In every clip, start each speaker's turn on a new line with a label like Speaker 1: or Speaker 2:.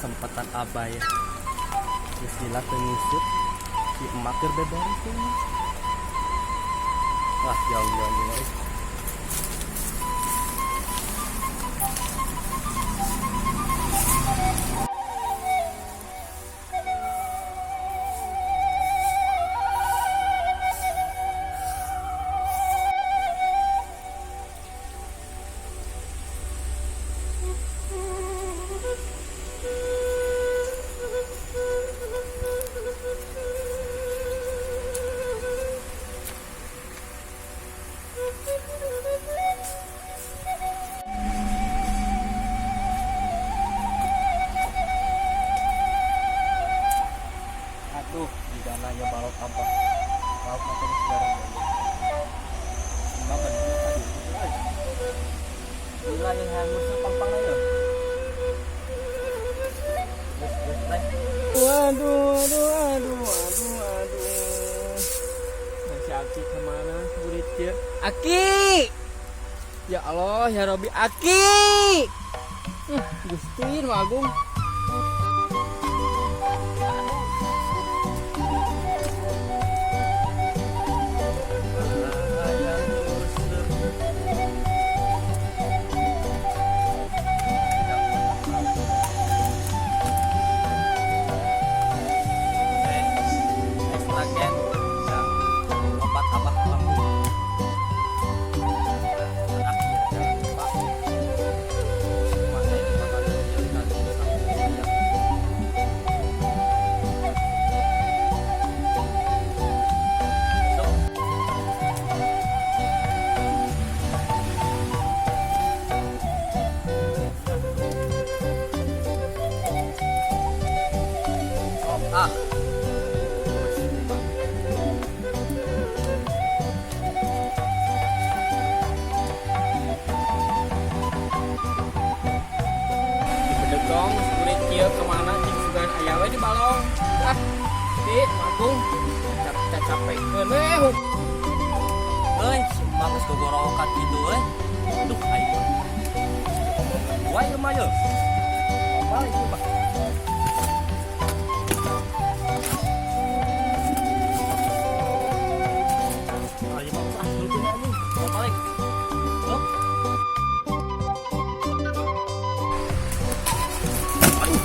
Speaker 1: Kesempatan abah ya. Geus lila teu nguseup. Si emak keur beberes ya. Wah, jauh jauh jauh. Aduh, jigana ya balok abah. Lauk mah geus bareng. Emak bener tadi. Euy. Gila yang hayang nguseup pangpangna ye. Geus geus teh.
Speaker 2: Aduh, aduh, aduh, aduh, aduh. Nah, si Aki kemana? Burit dia. Aki! Ya Allah, ya Robi, Aki! Gusti nu Agung.
Speaker 1: Hayang nguseup. Eh, ekstragen yang obat abah lambung. Akhirnya, Pak. Mana ini makanan yang tadi sampai ayam. Sok. Sok, ah. Terus, lima.
Speaker 2: Di bedegong, burit kieu kemana cing sugan aya we di balong. Ah, di nu Agung. Capekeun we.
Speaker 1: Euy, si emak geus gogorowokan kitu euy. Duh, aing mah. Wae ieu mah ye. Balik ieu mah. Ayo mah ah, dulu anjing. Mau balik. Hup. Aduh.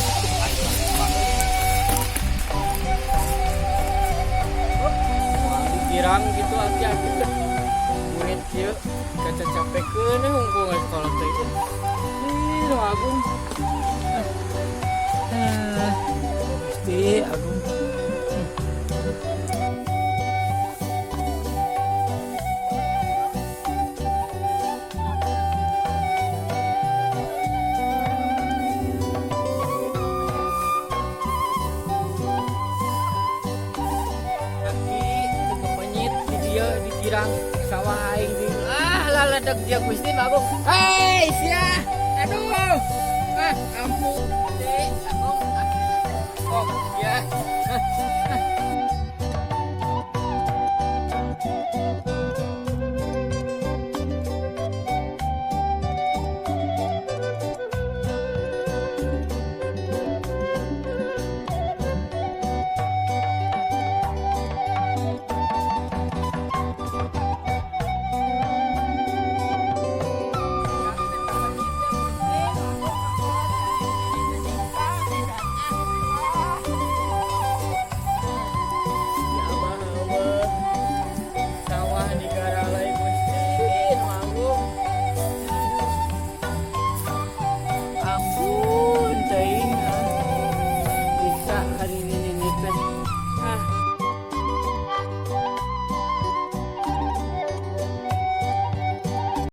Speaker 1: Aduh, aing mah, euy.
Speaker 2: Moal dikirang gitu aki-aki teh. Murid kieu kacacapekeun we hungkul ka sekolah teh. Ih, nu Agung. Ah, Gusti Agung. Aki teu kepenyit di dieu di girang sawah aing di ah laledeg dia Gusti nu Agung. Hei sia. Aduh. Ah, ampun. Gusti.